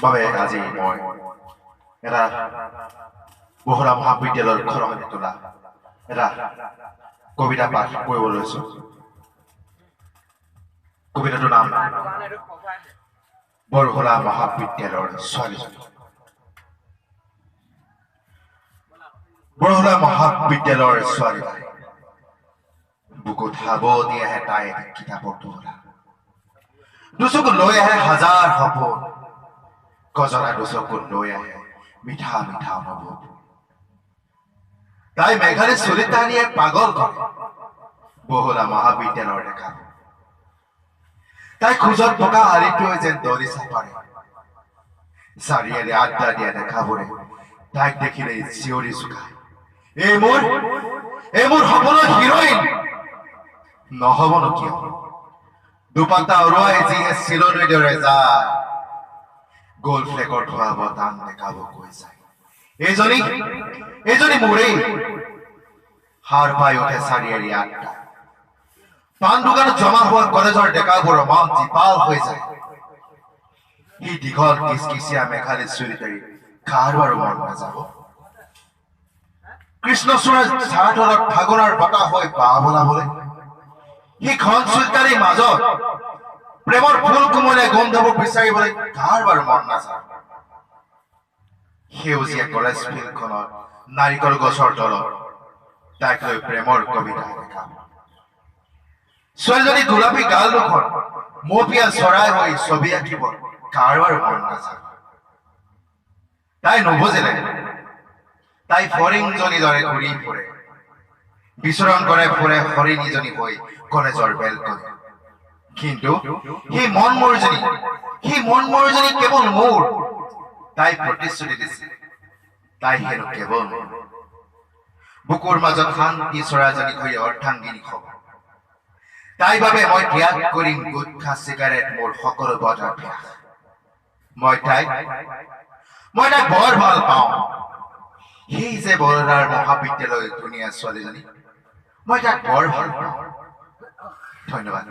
বাবে আজি মই এটা বহৰা মহাবিদ্যালয়ৰ খৰখেদা তোলা এটা কবিতা পাঠ কৰিব লৈছো। কবিতাটোৰ নাম বৰহোলা মহাবিদ্যালয়ৰ ছোৱালীজনী। বৰহোলা মহাবিদ্যালয়ৰ ছোৱালী, বুকুত সাৱটি আহে তাই কিতাপৰ টোপোলা, দুচকু লৈ আহে হাজাৰ সপোন, গজৰা দুচকু লৈ আহে মিঠা মিঠা অনুভৱ। তাই মেঘালী চুলি টানিয়ে পাগল কৰে বহলা মহাবিদ্যালয়ৰ দেখা। তাই খোজত পকা আলিটোৱে যেন দলিচা পাৰে, চাৰিআলি আড্ডা দিয়া দেখাবোৰে তাইক দেখিলে চিঞৰি চুকায়, এই মোৰ সপোনৰ হিৰইন। নহবনো কিয়, দুপাতা উৰুৱাই যিহে চিলনিৰ দৰে যায়, গ'ল ফ্লেগৰ ধোৱা বতান দেখাব কৈ যায়, এইজনী মোৰেই। সাৰ পাই উঠে চাৰিআলি আড্ডা, পাণ দোকানত জমা হোৱা কলেজৰ ডেকাবোৰৰ মন জীপাল হৈ যায়। সি দীঘল কিচকিচিয়া মেঘালী চুলিটাৰি কাৰ বাৰু মন নাযাব? কৃষ্ণচূড়াৰ ছাঁ তলত ফাগুনৰ বতাহ হৈ বাহ বোলাবলৈ, সি ঘন চুলিটাৰিৰ মাজত প্ৰেমৰ ফুল কোমলীয়া গোন্ধবোৰ বিচাৰিবলৈ কাৰ বাৰু মন নাযাব? সেউজীয়া কলেজ ফিল্ডখনত নাৰিকল গছৰ তলত তাইক লৈ প্ৰেমৰ কবিতা দেখাব। ছোৱালীজনী গোলাপী গাল দুখন মপিয়া চৰাই হৈ ছবি আঁকিব কাৰ বাৰু মন নাযাব? তাই নুবুজিলে, তাই ফৰিংজনী দৰে ঘূৰি ফুৰে, বিচৰণ কৰে ফুৰে হৰিণীজনী হৈ কলেজৰ বেলকনি। কিন্তু সেই মন মোৰজনী কেৱল মোৰ। তাই প্ৰতিশ্ৰুতি দিছে, তাই হেনো কেৱল মোৰ। বুকুৰ মাজত শান্তি চৰাইজনী হৈ অৰ্ধাংগিনী হ'ব। তাইৰ বাবে মই ত্যাগ কৰিম গুটখা, চিগাৰেট, মোৰ সকলো বদভ্যাস। মই তাইক বৰ ভাল পাওঁ। সেই যে বৰদাৰ মহাবিদ্যালয়ৰ ধুনীয়া ছোৱালীজনী, মই তাইক বৰ ভাল পাওঁ। ধন্যবাদ।